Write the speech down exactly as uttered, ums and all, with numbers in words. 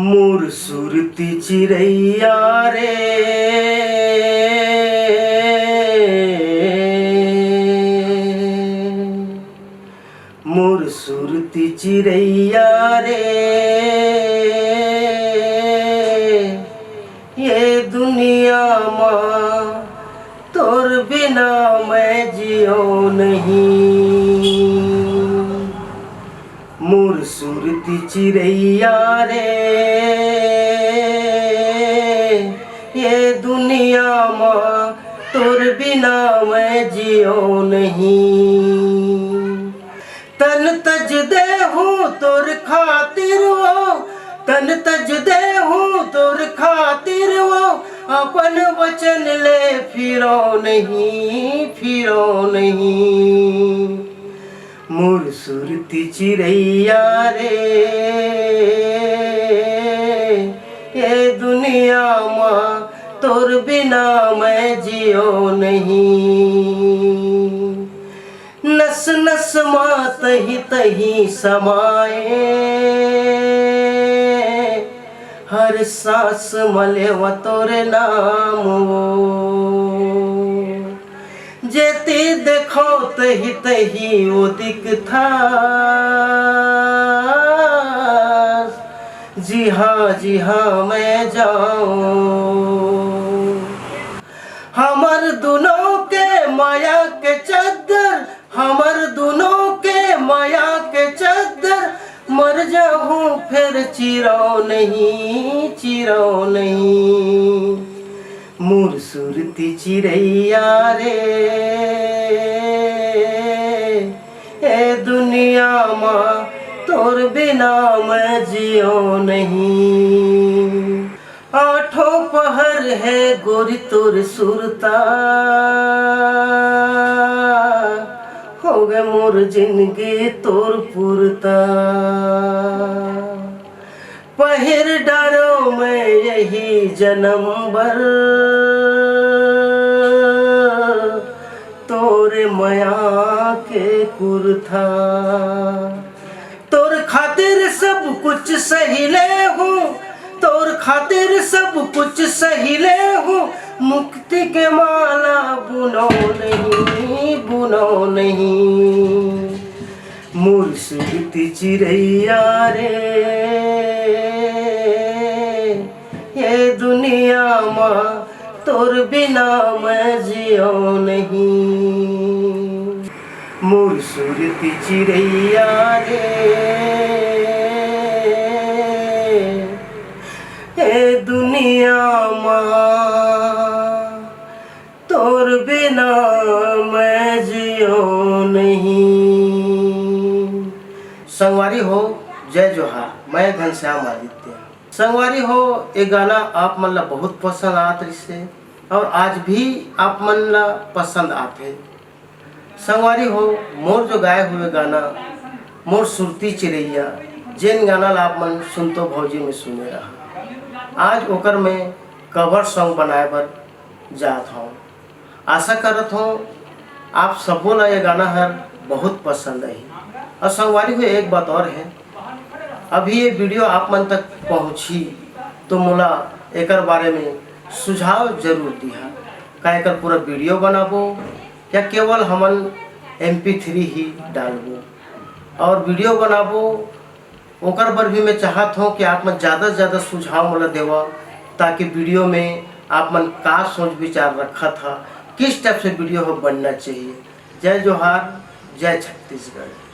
मोर सुरती चिरैया रे, मोर सुरती चिरैया रे, ये दुनिया मा तोर बिना मैं जियो नहीं। मोर सुरती चिरैया रे, ये दुनिया मा तोर बिना मैं जियो नहीं। तन तज दे हूँ तोर खातिर वो, तन तज दे हूँ तोर खातिर वो, अपन वचन ले फिरो नहीं, फिरो नहीं। मोर सुरती चिरैया रे, ये दुनिया मा तोर बिना मैं जियो नहीं। नस नस मा तही तही समाए, हर सांस मा लेवा तोर नाम वो। जेती देखो तही तही वो दिखथस, जिहाँ जिहाँ मैं जाऊँ। हमर दुनों के माया के चद्दर, हमर दुनों के माया के चद्दर, मर जाहूँ फेर चिरो नहीं, चिरो नहीं। मोर सुरती चिरैया रे, ए दुनिया मा तोर बिना मैं जियो नहीं। आठों पहर हे गोरी तोर सुरता, होगे मोर जिनगी तोर पुरता। पहिर डारो मैं यही जनम बर तोर मया के कुरथा। तोर खातिर सब कुछ सही ले हूँ, तोर खातिर सब कुछ सही ले हूँ। मुक्ति के माला बुनो नहीं, बुनो नहीं। मोर सुरती चिरैया रे, ये दुनिया मा तोर बिना मैं जियो नहीं। मोर सुरती चिरैया रे, ए दुनिया मा तोर बिना मैं जियो नहीं। संगवारी हो, जय जोहार। मैं घनश्याम आदित्य। संगवारी हो, ये गाना आप मन ला बहुत पसंद आत रिहिसे और आज भी आप मन ला पसंद आत हे। संगवारी हो, मोर जो गाए हुए गाना मोर सुरती चिरैया, जेन गाना ला आप मन सुनतो भौजी में सुने रहा, आज ओकर में cover song बनाए बर जात हौं। आशा करत हौं आप सबो ला ये गाना हर बहुत पसंद आही। और संगवारी हो, एक बात और है, अभी ये video आप मन तक पहुँची तो मोला एकर बारे में सुझाव जरूर दिहा। का एकर पूरा video बनाबो या केवल हमन M P three ही डालबो? और video बनाबो ओकर बर भी मैं चाहत हौं कि आप मन ज़्यादा से ज़्यादा सुझाव मोला देवा, ताकि video में आप मन का सोच विचार रखत हा, किस type से video हो बनना चाहिए। जय जोहार, जय छत्तीसगढ़।